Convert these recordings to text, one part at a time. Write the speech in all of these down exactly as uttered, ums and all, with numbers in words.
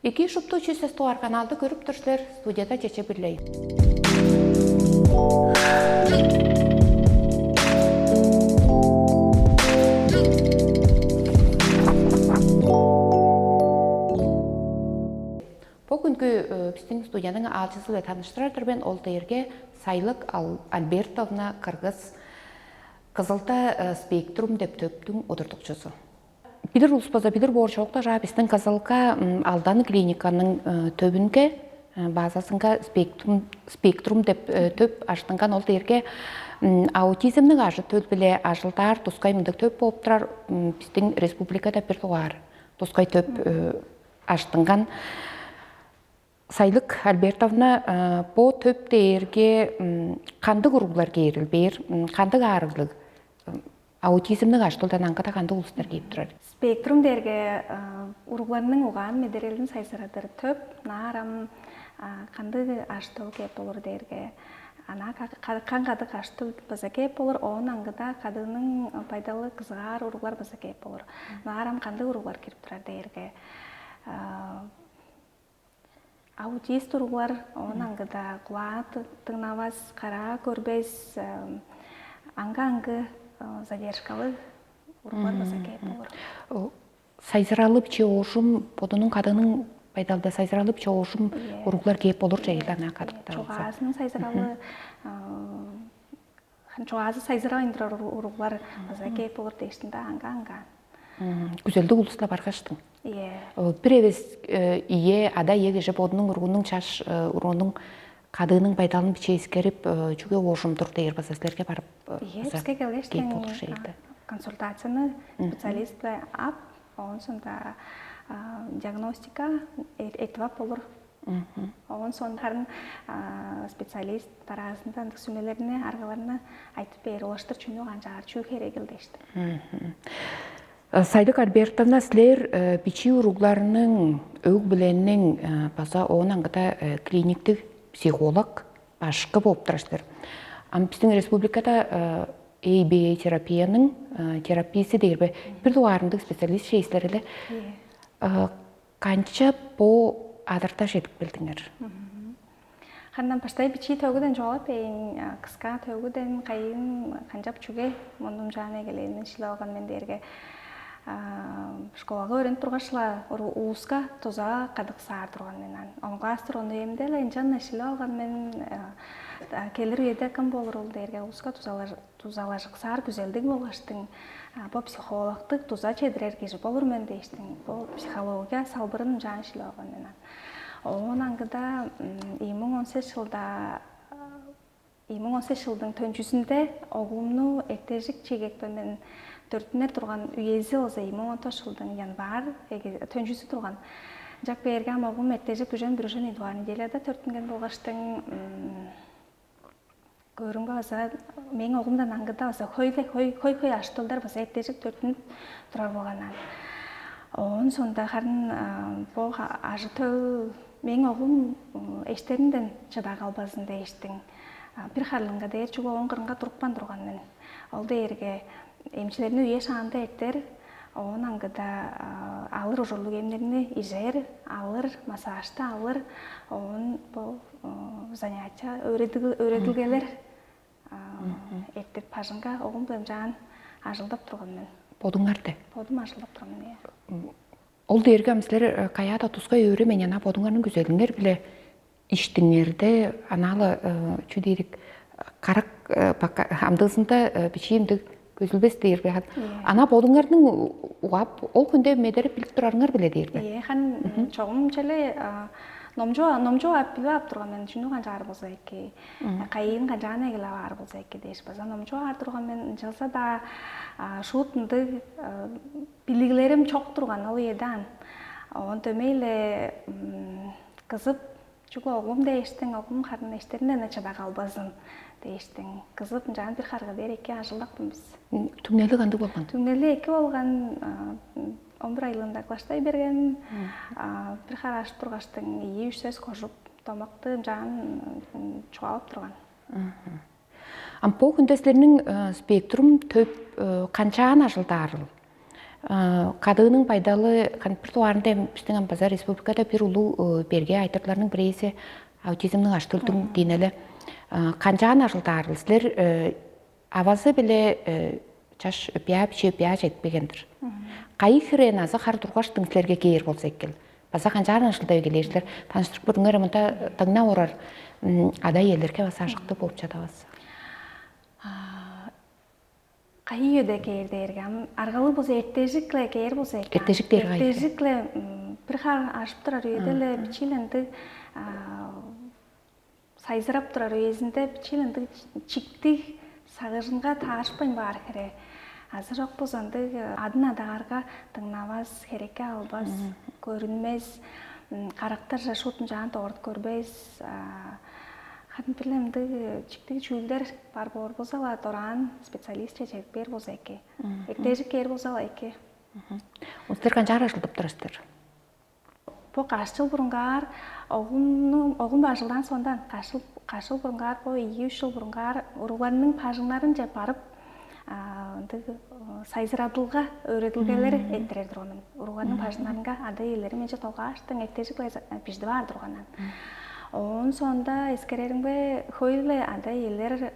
Эки шупту чүс эс туар каналды көрүп тур силер, студияда Чече Бирлей. Бо күнгү э, биздин студияның аалчысы биле таныштырар-дыр мен, ол дээрге Сайлык Ал- Альбертовна Кыргыз, Кызылда э, Спектрум деп төптүң удуртукчузу. Билир улус база билир боор чоокта жаа биздин Кызылга м, алдан клиниканың э, төбүнге э, базасынга спектрум спектрум деп э, төп аштынган, ол дээрге м, аутизмдик ажы төл биле ажылдаар тускай мындыг төп болуп турар. М, биздин республикада бир дугаар тускай төп э, аштынган. Сайлык Альбертовна, э, бо төп дээрге м, кандыг уруглар кээрил бээр, м, кандыг аарыглыг, м, аутизмдик ажы төлден аңгыда кандыг улустар кээп турар? Спектрум дээрге э, уругларның угаан медерелин сайзырадыр төп. Наарам кандыг ажы төл кээп болур дээрге, ана каан кадык ажы төл база кээп болур. Оон аңгыда кадыының байдалы кызыгаар уруглар база кээп болур. Наарам кандыг уруглар кирип турар дээрге, э, аутист уруглар, оон аңгыда кулаа дыңнавас, караа көрбес, аңгы-аңгы задержкалыг уруглар база кээп болур. Сайзыралы биче оожум, бодунуң кадының байдалда сайзыралы биче оожум уруглар кээп болур жайылдан кадыктар. Чугаазының сайзыралы, чугаазы сайзырабайн турар уруглар база кээп болур дээштин да, аңга-аңга. Күзелдиг улус-ла баргаштың. Ие. Бир эвес ие ада ие кижи бодунуң уругунуң чаш уруунуң кадыының байдалын биче эскерип, чүге оожум-дур дээр база силерге барып Ие, база бизге келгештен кээп болур шейлди. Консультацияны специалист ап, оон сонда диагностика этип ап болур. Оон соң харын специалист дараазында ындыг сүмелерни, аргаларны айтып бээр, улаштыр чүнү канчаар, чүү херегил дээштин. Сайлык Альбертовна, силер бичии уругларның өг бүлениң база оон аңгыда клиниктик психолог башкы болуп турар силер. Ам биздин республикада A B A терапияның терапииси дээр бе, бир дугаарындыг специалист шейислер эле. Канча бо адырда чедип келдиңер? Хандан баштай бичии төгүден чугаалап бээйин, кыска төгүден кайын канчап чүге мундум жаан эгелээнин шилип алган мен дээрге, школага өөренип тургаш-ла улуска туза кадыксаар турган мен ан. Он класс турган үемде-ле ынчан шилип алган мен, келир үеде кым болурул дээрге улуска тузалажыксаар күзелдиг болгаштың, бо психологтуг дуза чедирер кижи болур мен дээштиң, бо психология салбырын ынчаан шилип алган мен ан. Оон аңгыда ийи муң он сес жылда ийи муң он сес жылдың төнчүзүнде оглумну эртежик чегекпе мен төрүттүнер турган үези болза ийи муң он тос жылдың январь төнчүзү турган. Жак бээрге ам оглум эртежик үжен бүрүжен идуар неделяда төрүттүнген болгаштың, көрүңге база мээң оглумдан аңгыда база хөй хөй хөй хөй ажы-төлдер база эртежик төрүттүнүп турар болган ан. Оон соонда харын бо ажы-төл мээң оглум эштеринден чыда калбазын дээштиң. Бир харлыынга дээр чүгле ооң кырынга турупкан турган мен. Ол дээрге эмчилерни үе шаанда эртер, оон аңгыда алыр ужурлуг эмнерни ижер, алыр, массажты алыр, оон бо занятия, өөредилгелер эртип, бажыңга оглум биле ынчаан ажылдап турган мен. Бодуңарда? Бодум ажылдап турган мен, ыя. Ол дээрге ам силер каяада тускай өөремен, ана бодуңарның күзелиңер биле иштиңерде, анаалы чү дээрик, карак амдыызында бичиимдиг көзүлбес дээрге. Ана бодуңарның угап ол хүнде медерип билип турарыңар биле дээрге. Ие, хан чогум челе номчу номчу ап билип ап турган мен, чүнү канчаар болза эки, кайын канчаан эгелеп аар болза эки дээш база номчу аар турган мен. Ынчалза-даа шуут ындыг билиглерим чок турган ол үеде ан. Оон дөмей-ле кызып, чүгле оглум дээштиң, оглум харын эштеринден чыда калбазын дээштиң, кызып ынчаан бир харга бээр эки ажылдаппын бис. Түңнели кандыг болган? Түңнели эки болган. Он бир айлыында клаштай берген. Бир хар ашып тургаштың ийи үч сөс кожуп, домакты ынчаан чугаалап турган. Ам бо хүнде силерниң спектрум төп канчаан ажылдаарыл? Кадыының байдалы бир дугаарында эми биздин база республикада бир улуу берге айтырларның бирээзи аутизмдин аштөлдүң диинеле канчаан ажылдаарыл силер авазы биле чаш өпяа бичи өпяа жетпегендир. Кайы хирээн азы хар тургаштың силерге кээр болза экил. База канчаан ажылдап эгелээрлер таныштырып көрүңер мында дыңнап орар ада иелерге база ажыктыг болуп чадабыз. Кайы үеде кээр дээрге ам аргалыг болза эртежик-ле кээр болза экен. Эртежик дээр кайы? Эртежик-ле бир хар ашып турар үеде-ле бичиил ындыг сайзырап турар үезинде бичиил ындыг чиктиг сагыжынга таарышпайн баар хире. Азы жок болза ындыг адын адаарга дыңнавас, херекке албас, көрүнмес, карактарже шуут ынчаан дорт көрбес. Хатын биле ындыг чиктиг чүүлдер бар боор болза-ла дораан специалистче чедип кээр болза эки. Эртежик кээр болза-ла эки. Силер канчаар ажылдап турасыздар? Бо каш чыл бурунгаар оглумну оглум бажылдаан соондан каш чыл каш чыл бурунгаар бо ийи үч чыл бурунгаар уругларның бажыңнарынче барып ындыг сайзырадылга өөредилгелер эрттирер турган мен. Уругларның бажыңнарынга ада иелери менче толгааштың эптежик биждип аар турганнар. Оон соонда эскереримге хөй-ле ада иелер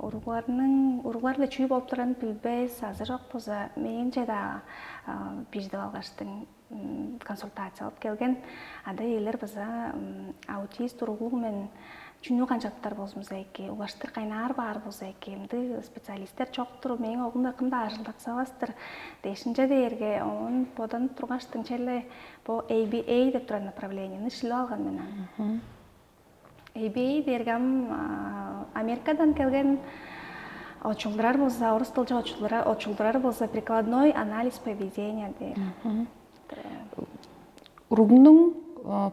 уругларның уруглар-биле чүү болуп турарын билбес азы жок болза мээңче-даа биждип алгаштың консультациялап келген ада иелер база аутист уруглуг мен чүнү канчаптар болзумза эки улаштыр кайнаар баар болза эки эмди специалисттер чоктур мээң огум кымда ажылдаксавастыр дешинче дээрге оон боданып тургаш дыңче эле бо A B A деп турар направлениени шилип алган мен аны. A B A дээрге ам Америкадан келген очулдурар болза, орус дылча очулдурар болза прикладной анализ поведения дээр. Уругнуң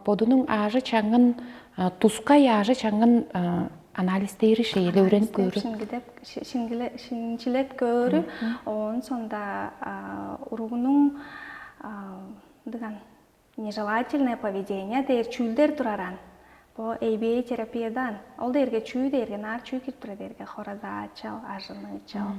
бодунуң аажы чаңын тускай аажы чаңын анализ дээр шейле өөренип көөрү. Шинчилеп көөрү оон сонда уругунуң дыган нежелательное поведение дээр чүүлдер тураран. Бо A B A терапиядан ол дээрге чүү дээрге наар чүү кирип тура дээрге хорадаачал, ажыныычал,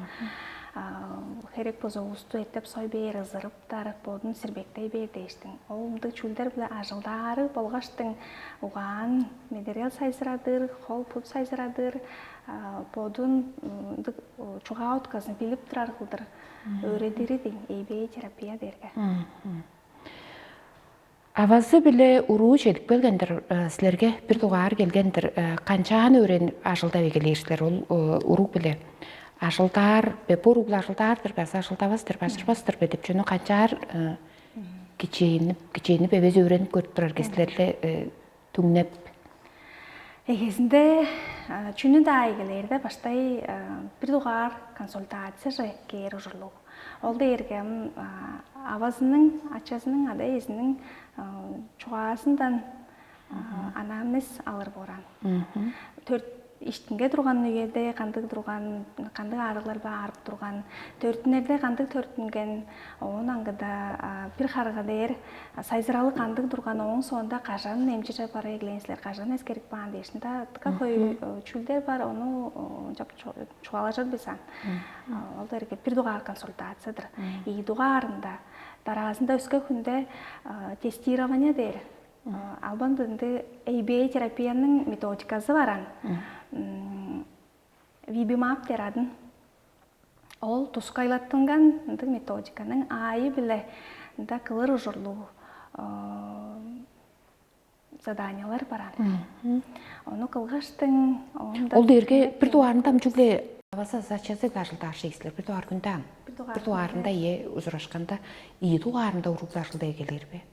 херек болза уусту эттеп сой бээр ызырыптар, бодун сирбектей бээр дээштиң. Ол ындыг чүүлдер биле ажылдаары болгаштың угаан медерел сайзырадыр, хол пут сайзырадыр, бодун ындыг чугаа отказын билип турар кылдыр өөредири дейм, A B A терапия дээрге. Авазы-биле уруу чедип келген-дир, силерге бир дугаар келген-дир. Канчаан өөренип ажылдап эгелээр силер ол уруг-биле? Ажылдаар бе, бо уруг-биле ажылдаар-дыр бе азы ажылдавас-тыр бе, ажырбас-тыр бе деп чүнү канчаар кичээнип, кичээнип эвес өөренип көрүп турар силер-ле түңнеп. Эгезинде чүнү-даа эгелээрде баштай бир дугаар консультацияже кээр ужурлуг. Ол дээрге авазының, ачазының, ада-иезиниң чугаазындан анамнес алыр бооран. Төрт иштинге турган үеде кандыг турган, кандыг аарыглар баар турган, төрүттүнерде кандыг төрүттүнген, оон аңгыда бир харга дээр сайзыралы кандыг турган, ооң соонда кажан эмчиже бара эглээн силер, кажан эскерип каан дээшин да дыка хөй чүүлдер бар, ону чап чугаалажыр бис ан. Ол дээрге бир дугаар консультациядыр. Ийи дугаарында дараазында өске хүнде тестирование дээр. Албан ынды A B A терапияның методиказы баран. Вибимап дээр адын. Ол тускайлаттынган ындыг методиканың аайы биле ында кылыр ужурлуг заданиялар баран. Ону кылгаштың оонда Ол дээрге бир дугаарында ам чүгле авазы зачазы ажылдаар шейсилер. Бир дугаар күндө ам. Бир дугаар Бир дугаарында ие ужурашканда ийи дугаарында уруг ажылдай келер бе?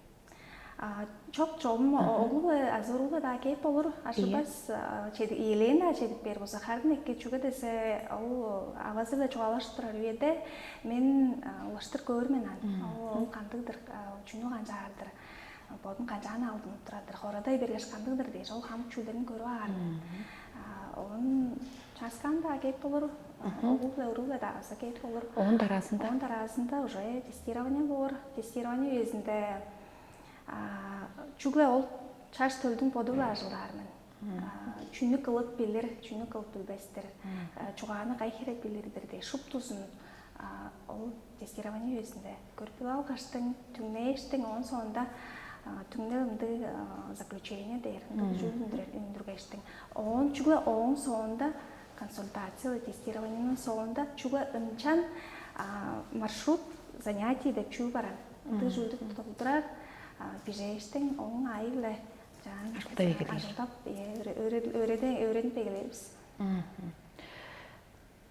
Чок чогум оглу азы уругу даа кээп болур. Ашырбас чедип иелээн даа чедип бээр болза харын эки чүге десе ол авазы-ла чугаалашып турар үеде мен улаштыр көөрмен ан. Ол кандыгдыр, чүнү канчаардыр, бодун канчаан алдынып турадыр, хорадай бергеш кандыгдыр дээш ол хамык чүүлдерин көрүп аар. Оон чааскаан даа кээп болур, угул-ла уругла даа база кээп болур. Оон дараазында? Оон дараазында уже тестирование боор. Тестирование үезинде чүгле ол чаш төлдүң боду-ла ажылдаар мен. Чүнү кылып билир, чүнү кылып билбестир, чугааны кай хире билирдир дээш шуптузун Ол тестирование үезинде көрүп алгаштың, түңнээштиң, оон соонда түңнел ындыг заключение дээр, ындыг чүүл үндүргештиң, оон чүгле ооң соонда, консультациялы тестированиянын соонда чүгле ынчан маршрут занятий деп чүү баран, ындыг чүүлдү тудуп турар, бижээштиң, оң аайы-биле жаан Артта эгелээр. Ажылдап, өөредип эгелээрбиз.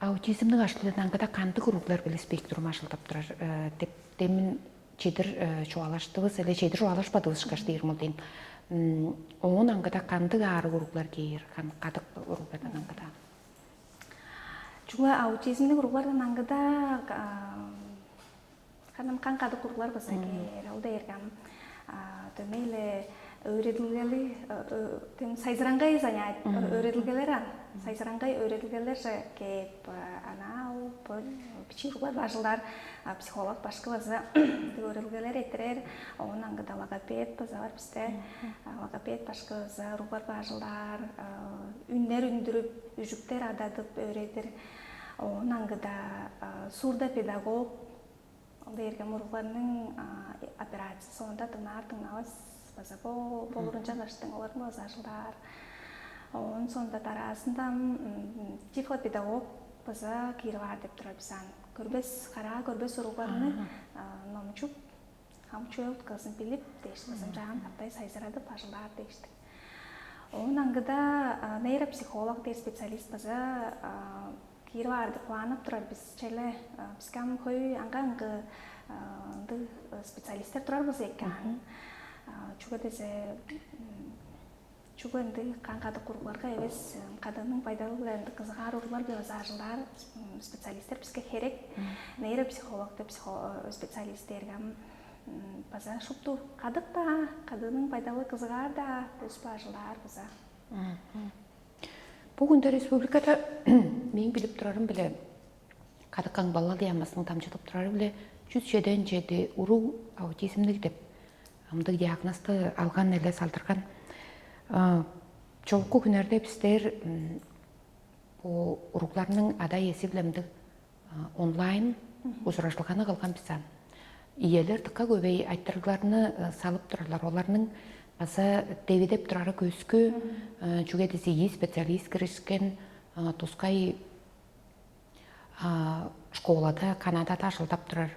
Аутизмдик аштылыыдан аңгыда кандыг уруглар биле спектрум ажылдап турар деп демин чедир чугаалаштывыс, эле чедир чугаалашпадывыс ышкаш дээрим ол дейн. Оон аңгыда кандыг аарыг уруглар кээр, кадык уруглардан аңгыда? Чүгле аутизмдик уруглардан аңгыда Ханам каң кадык уруглар база кээр. Ол дээрге ам дөмей-ле өөредилгели тем сайзыраңгай занять өөредилгелер ан. Сайзыраңгай өөредилгелер же кээп ана ол бичии уруглар бажылар психолог башкы база өөредилгелер эттерер. Оон аңгыда логопед база бар бисте. Логопед башкы база уруглар бажылар үннер үндүрүп, үжүктер ададып өөредир. Оон аңгыда сурдопедагог Ол дээрге муругларның операция соонда дыңнаар дыңнавас база болурун чангаштың оларны база ажылдаар. Оон соонда дараазында тифлопедагог база киирип аар деп турар бис ан. Көрбес, караа көрбес уругларны номчуп, хамчуел кызын билип дээш, база жаан каптай сайзырадып ажылдаар дээштик. Оон аңгыда нейропсихолог дээр специалист база киирип аар деп кылааннап турар бис. Черле биске ам хөй аңгы-аңгы ындыг специалисттер турар болза эки ан. Чүге дээзе чүгле ындыг каң кадык уругларга эвес, кадыының байдалы-биле ындыг кызыгаар уруглар-биле база ажылдаар специалисттер биске херек. Нейропсихолог деп специалист дээрге ам база шупту кадык-даа, кадыының байдалы кызыгаар-даа өспү ажылдаар база. Бүгүнде республикада мээң билип турарым-биле кадык каң балалар яамызының дамчыдып турары-биле чүс чеден чеди уруг аутизмдиг деп ымдыг диагнозду алган эле салдырган. Чогуку күннерде бистер бу уругларның ада иеси-биле ымдыг онлайн ужуражылганы кылган бис ам. Иелер дыка көбей айтырыгларны салып турарлар. Оларның база девидеп турары көскү, чүге десе ийи специалист киришкен, тускай школада, Канадада ажылдап турар.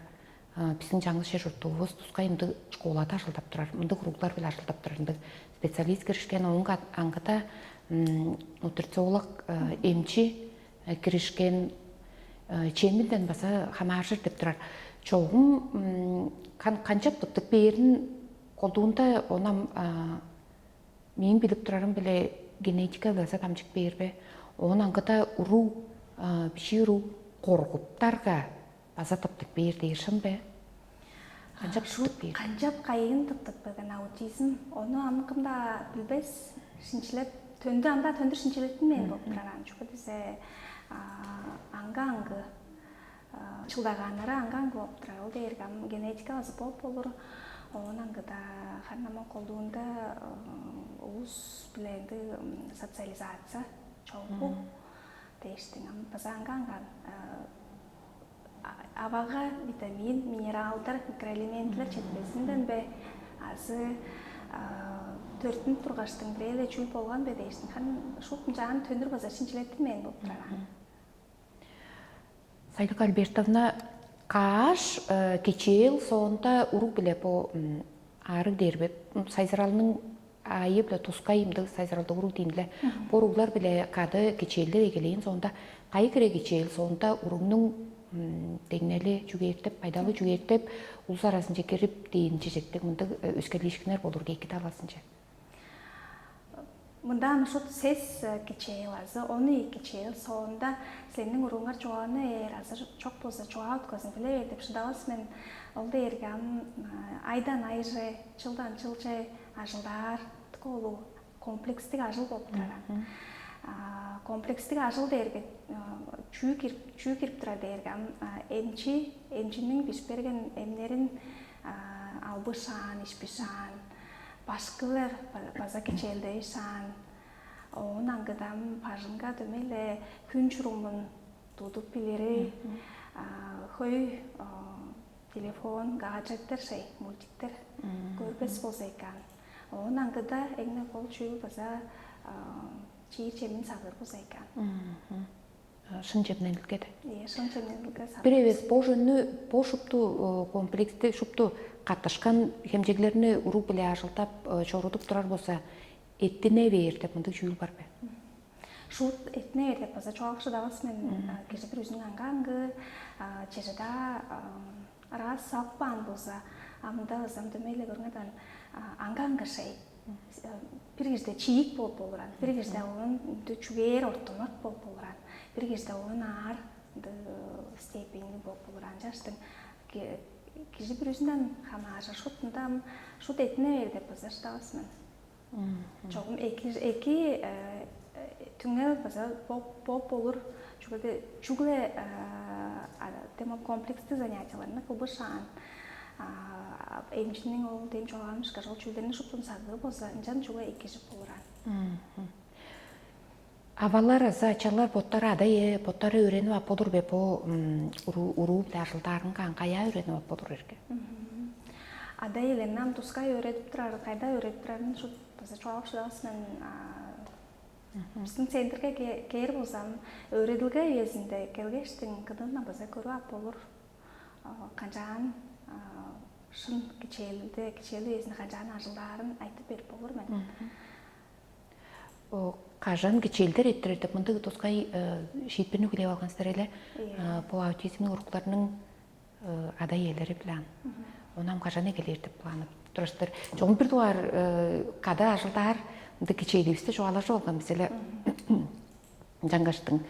Биздин жаңы шер чурттуувус тускай ындыг школада ажылдап турар, ындыг уруглар биле ажылдап турар, ындыг специалист киришкен, ооң аңгыда нутрициолог эмчи киришкен, чеминден база хамааржыр деп турар. Чогум канчап тыптып бээрин колдуунда онам мээң билип турарым-биле генетика база дамчып бээр бе? Оон аңгыда уруу, бичии уруу коргуптарга база тыптып бээр дээр шын бе? Канчап тыптып бээр? Канчап кайын тыптып берген аутизм? Ону ам кым-даа билбес. Шинчилеп, төндү анда төндүр шинчилеттинмээн болуп турар ан. Чүге десе аңгы-аңгы чылдагааннары аңгы-аңгы болуп турар. Ол дээрге ам генетика азы болуп болур. Оон аңгыда ханнама колдуунда улус биле ындыг социализация чогуу дээштиң. Ам база аңгы-аңган авага витамин, минералдар, микроэлементлер четпезинден бе азы төртүнүп тургаштың бирээле чүүл болган бе дээштиң. Харын шуут ынчаан төндүр база шинчилеттинмээн болуп турар. Сайлык Альбертовна, каш кичээл соонда уруг биле бо аарыг дээрбе, сайзыралның аайы биле тускай ымдыг сайзыралдыг уруг диин-ле. Бо уруглар биле кады кичээлдер эгелээн соонда кайы кире кичээл соонда уругнуң деңнели чүгээртеп, байдалы чүгээртеп, улус аразынче кирип дээн чижектиг мындыг өскерлиишкиннер болурга эки талазынче. Мындан ушут сес кичээл азы он ийи кичээл соонда силерниң уруңар чугааны ээр азы чок болза чугаа уткузун биле бээр деп шыдавас мен. Ол дээрге ам айдан айже, чылдан чылче ажылдаар дыка улуу комплекстик ажыл болуп турар. Комплекстик ажыл дээрге чүү кирип чүү кирип турар дээрге ам эмчи эмчиниң бижип берген эмнерин албышаан, ишпишаан, башкылар база кичээлдей шаан. Оон аңгыдан бажыңга дөмей-ле хүн чурумун тудуп билири, Хөй телефон, гаджеттер, шей, мультиктер көрбес болза экен. Оон аңгыда эң-не кол чүүл база чиир чемин сагыыр болза экен. Шын чемненилге де. Иә, шын чемненилге сагыыр. Бир эвес бо жөнү, бо шупту, комплекти, шупту каттышкан хемчеглерни уруг-биле ажылдап, чорудуп турар болза, эттине бээр деп мындыг чүүл бар бе? Шуут эттине бээр деп база чугаалап шыдавас мен. Кижи бүрүзүнүң аңгы-аңгы чеже-даа ыраас салып каан болза, амда ызам дөмей-ле көрүңерден, аңгы-аңгы шей. Бир кижиде чиик болуп болуран, бир кижиде оон чүгээр ортумак болуп болуран, бир кижиде оон аар степени болуп болуран. Чаштың кижи бүрүзүнден хамааржыр. Шут ында шут этине бээр деп база шыдавас мен. Чогум эки эки түңнел база боп болур. Чүгле чүгле демок комплекстик занятияларны кылбышаан, эмчинниң ол дем чугаалаан ышкаш ол чүүлдерни шуптун сагыы болза, ынчан чүгле экижип болуран. Авалар азы ачалар боттары ада-ие боттары өөренип ап болур бе бо уруу-биле ажылдаарынга, каяа өөренип ап болур эрге? Ада-иелерни ам тускай өөредип турар, кайда өөредип турарын шут база чугаалап шыдавас мен. Биздин центрге кээр болзам, өөредилге үезинде келгештиң кыдыындан база көрүп ап болур. Канчаан шын кичээлде, кичээлдиг үезинде канчаан ажылдаарын айтып берип болур мен. Кажан кичээлдер эрттирер деп мындыг тускай шиитпирни хүлээп алган силер эле. Бул аутизмдик уруктарның ада-иелери билаан. Ону ам кажан эгелээр деп планып турар силер? Чогум бир дугаар кады ажылдаар мындыг кичээливисте чугаалажып алган бис эле. Чаңгаштың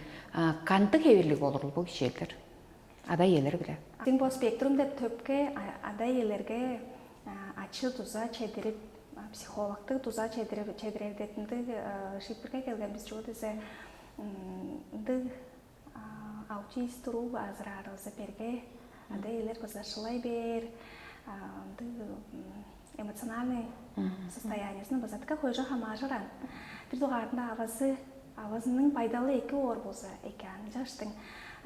кандыг хевирлиг болурул бу кичээлдер? Ада-иелер биле. Сиң бо спектрум деп төпке ада-иелерге ачы дуза чедирип, психологтуг дуза чедирип чедирер деп ындыг шиитпирге келген бис. Чүге дизе ындыг аутист туруу азыраарывызы берге ада-иелер база шылай бээр, ындыг эмоциональный состояниесин база така хойжо хамаажыран. Бир дугаарында авазы авазының байдалы эки оор болза эки аны чаштың.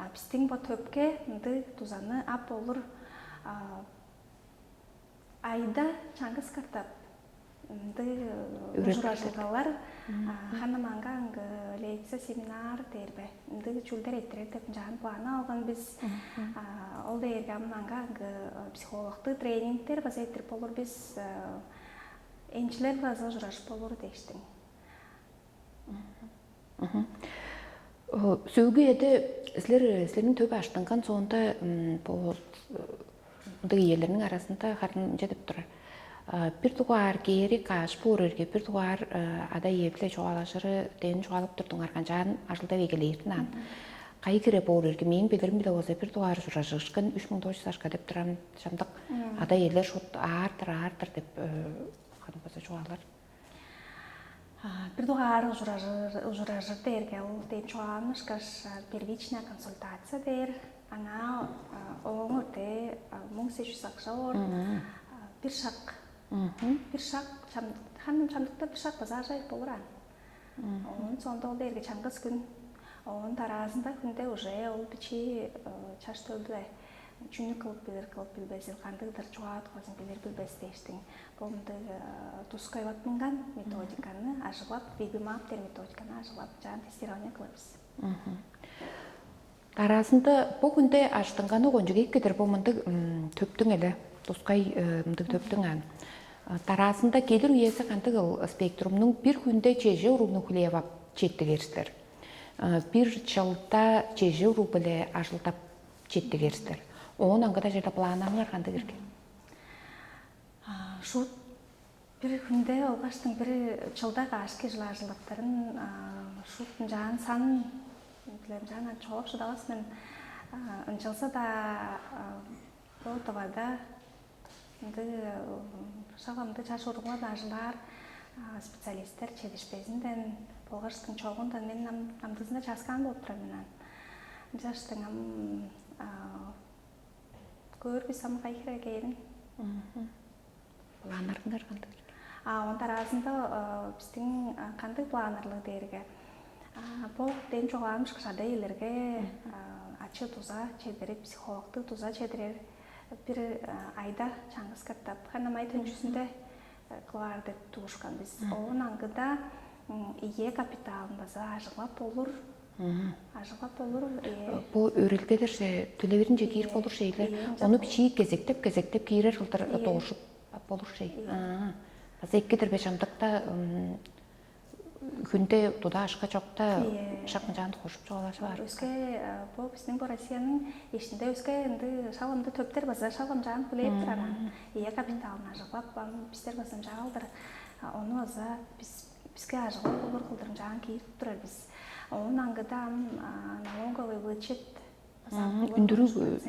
Бистиң бо төпке ындыг дузаны ап болур. Айда чаңгыс катап ындыг ужуражылгалар, ханы маңга аңгы лекция, семинар дээрбе ындыг чүүлдер эрттирер деп ынчаан планы алган бис. Ол дээрге ам маңга аңгы психологтуг тренингтер база эрттирип болур бис. Эмчилер база ужуражып болур дээштиң. Сөөгү эде силер силерниң төп аштынган соонда бо мындыг иелерниң арасында харын ынча деп турар. Бир дугаар кээри каш боор эрге, бир дугаар ада иевле чугаалажыры дээн чугаалап турдуңар, канчаан ажылдап эгелээрин аан. Кайы кире боор эрге, мээң билирим биле болза бир дугаар ужуражыышкын үч муң дочь сашка деп турам. Шамдык ада иелер шут аартыр аартыр деп ханы база чугаалар. Бир дугаар ужуражыр дээрге ол дээм чугаалаан ышкаш первичная консультация дээр. Аңаа ооң өртээ муң сес жүз акша боор. Бир шак, бир шак, ханным чамдыкта бир шак база ажайып болур ан. Оон соонда ол дээрге чаңгыс күн. Оон дараазында хүнде уже ол бичии чаш төлдү чүнү кылып билир, кылып билбезил, кандыгдыр чугаа утказын билир билбес дээштиң. Бу мындыг тускайлаттынган методиканы ажыглап, вебимап дээр методиканы ажыглап, жаан тестирование кылабыз. Дараазында бу күнде аштынганы кончуг эккедир бу мындыг төптүң эле тускай мындыг төптүң ан. Дараазында келир үеси кандык ыл спектрумнуң бир хүнде чеже уругну хүлээп ап четтигерсилер. Бир чылда чеже уруг биле ажылдап четтигерсилер. Оон аңгыда черде планнарыңар кандыг ирген? Шут бир хүнде олгаштың бир чылда каашкы жылаажылыктарын шут ынчаан сан биле ынчаан чогуп шыдавас мен. Ынчалза-даа бо тывада ынды шак ынды чаш уруглар ажылаар специалисттер чедишпезинден болгаштың чогундан мен намдызында чааскаан болуп турар мен. Ынчаштың ам көөр бис ам кайхыра кээрин. Планнарыңар кандыг? А онда аразында биздин кандыг планнарлыг дээрге бо дем чугаамыш кышада элерге Че дуза чедирип, психологтуг дуза чедирер бир айда чаңгыс катап ханамай төнчүзүндө кылаар деп туушкан бис. Оон аңгыда ие капиталын база ажыглап болур. Ажыглап болур. Бу өрелгедерже төлевиринче киирип болур шейле. Ону бичии кезектеп кезектеп киирер кылдыр доошуп болур шей. База эки дирбе чамдыкта хүнде туда ашка чокта шак ынчаан хожуп чугаалажып аар. Өске бу биздин бу Россиянын ишинде өске ынды шал ымды төптер база шал ынчаан хүлээп турар. Ие капиталын ажыглап, бистер база ынчаалдыр ону база бис биске ажыглап болур кылдыр ынчаан киирип турар бис. Оон аңгыда ам налоговый вычет үндүрүг.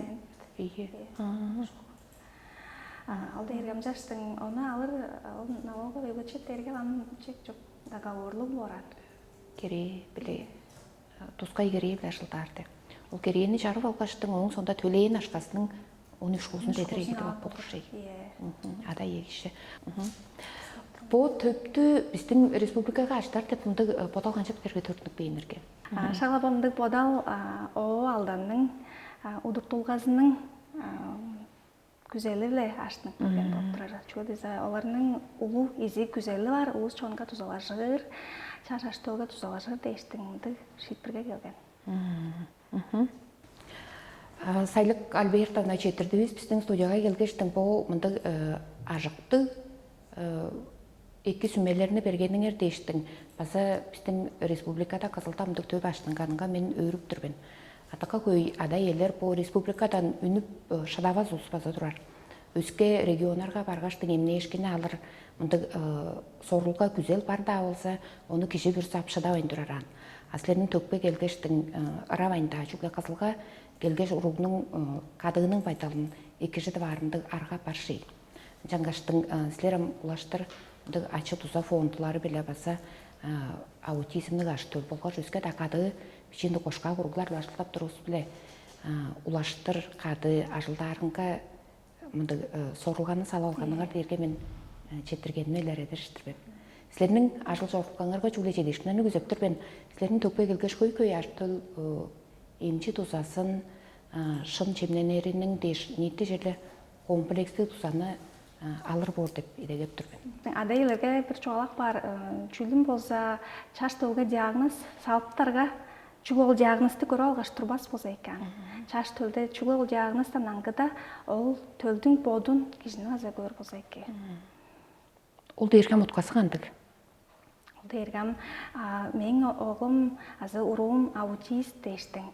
Ие. Ал дээрге амчаштың ону алыр ол налоговый вычет дээрге ам чек чок договорлуг боор. Керээ биле тускай керээ биле ажылдаар деп. Ол керээни чарып алгаштың ооң сонда төлээн ашкасының он үч куузун бедер эгидип ап болур шей. Ада ие киши. Бу төптү биздин республикага аштар деп мындыг бодал канчап берге төрүнүп бээнирге? Шала мындыг бодал оо алданның удуртулгазының күзели-биле аштынып келген болуп турар. Чүге десе оларның улуу изи күзели бар, улус чонга тузалажыр, чаш аштоога тузалажыр дээштиң мындыг шиитпирге келген. Сайлык Альбертовна четирдивис биздин студияга келгештиң бу мындыг ажыктыг эки сүмелерни бергениңер дээштиң база биздин республикада кызылда мындыг төп аштынганынга мен өөрүп тур мен. Атака хөй ада-иелер бу республикадан үнүп шыдавас улус база турар. Өске регионнарга баргаштың эмнээшкини алыр мындыг сорулга күзел бар-даа болза, ону кижи бүрүзү ап шыдавайн турараан. А силерниң төкпе келгештиң ыравайн-даа чүгле кызылга келгеш уругнуң кадыының байдалын экижидип аарындыг арга бар ший. Ынчангаштың силер ам улаштыр мындыг ачы дуза фондулары биле база аутизмниг ажы-төл болгаш өске-даа кадыы бичиинде кошкак уруглар ажылдап турувус биле улаштыр кады ажылдаарынга мындыг сорулганы салып алганыңар дээрге мен четиргеними илередир-дир мен. Силерниң ажыл чорудулгаңарга чүгле чедиишкиннерни күзеп тур мен. Силерниң төкпей келгеш хөй-хөй ажы-төл эмчи дузасын шын чемненериниң дээш ниити черле комплекстиг дузаны алыр боор деп идегеп тур мен. Ада-иелерге бир чугаалак бар. Чүлүм болза чаш төлге диагноз салыптарга чүгле ол диагнозду көрүп алгаш турбас болза экен. Чаш төлде чүгле ол диагноздан аңгыда ол төлдүң бодун кижини база көөр болза экен. Ол дээрге муткасы кандыг? Ол дээрге ам мээң оглум азы уруум аутист дээштиң.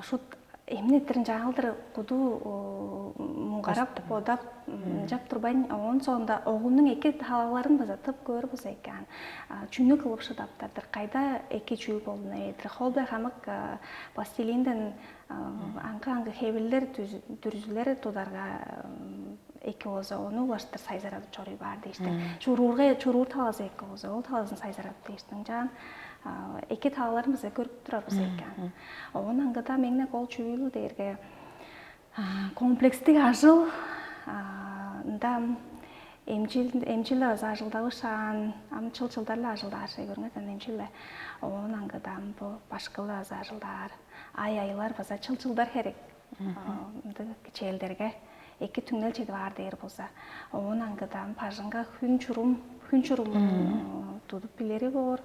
Шут эмне этирин чаалдыр куду муңгарап бодап жап турбайн оон соонда оглунуң эки талаларын база тып көөр болза экен. Чүнү кылып шыдаптардыр, кайда эки чүүл болдуна эдир холбай хамык пластилинден аңгы аңгы хевирлер дүрзүлер тударга эки болза ону улаштыр сайзарадып чоруй баар дээштиң. Чуруурга чуруур талазы эки болза ол талазын сайзарадып дээштиң жаан эки талаларын база көрүп турар база экен. Оон аңгыда меңнек ол чүүл дээрге комплекстик ажыл ында эмчил эмчилде база ажылдавышаан ам чыл чылдарлы ажылдаар көрүңер эмчилде. Оон аңгыда ам бу башкылда база ажылдаар ай айлар база чыл чылдар херек. Ындыг кичээлдерге эки түңнел чедип аар дээр болза оон аңгыда ам бажыңга хүн чурум хүн чурумун тудуп билери боор.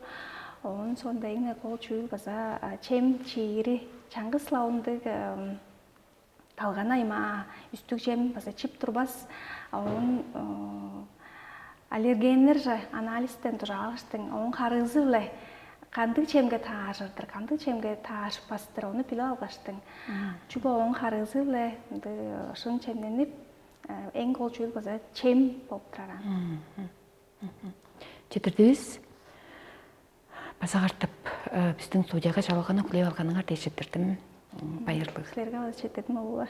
Оон соонда эң кол чүүл база чем чиири чаңгыс-ла ындыг талган аймаа үстүг чем база чип турбас. Оон аллергеннер же анализден дужаалыштың оон харыызы-биле кандыг чемге таажырдыр, кандыг чемге таашпастыр, ону билип алгаштың. Чүгле оон харыызы-биле ынды шын чемненип, эң кол чүүл база чем болуп турар. Четирдивис база картап биздин студияга чалганы хүлээп алганыңар дээш четтирдим. Байырлыг. Силерге база четтирдим, ола.